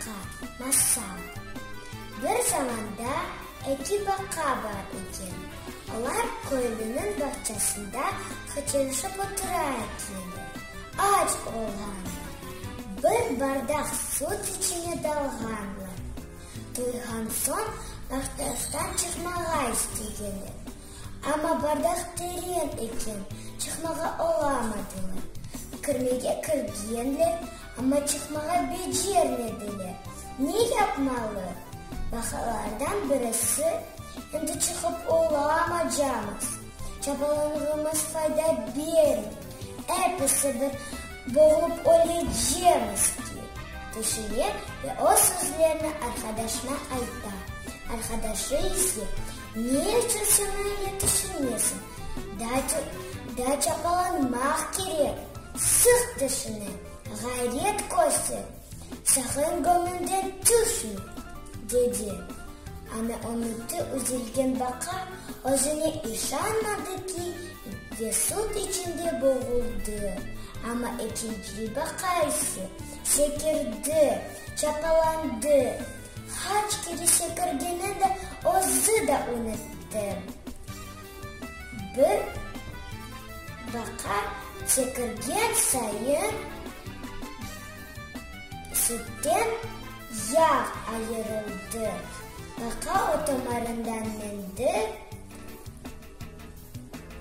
Baqa, masal. Bir zamanda eki baqa bar eken. Olar köylüniñ bağçasında qıçırışıp otura ekenler. Aç olğanlar. Bir bardaq süt içine dalğanlar. Toyğan soñ bardaqtan çıqmağa istegenler. Amma bardaq teren eken, çıqmağa olamadılar. Kirmege kirgenler, amma çıqmağa becermediler. Ne yapmalı? Baqalardan birisi, Endi çıqıp olamacamız, çabalanğımız fayda bermey, episi bir boğulıp ölecemiz ki, tüşüne ve öz sözlerini arqadaşına ayta. Arqadaşı ise, Ne içün sen öyle tüşünesiñ? Daa çapalanmaq kerek, sıq tişini, ğayret köster, saqın göñünden tüşme, dedi. Ana ümüti üzülgen baqa özüne işanmadı ki, ve süt içinde boğuldı. Amma ekinci baqa ise sekirdi, çapalandı. Qaç kere sekirgenini de özü de unuttı. Bir baqa sekirgen sayın sütten yağ ayırıldı. Baqa o tomarından mindi,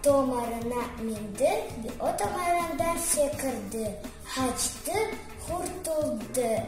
tomarına mindi ve o tomarından sekirdi, qaçtı, qurtuldı.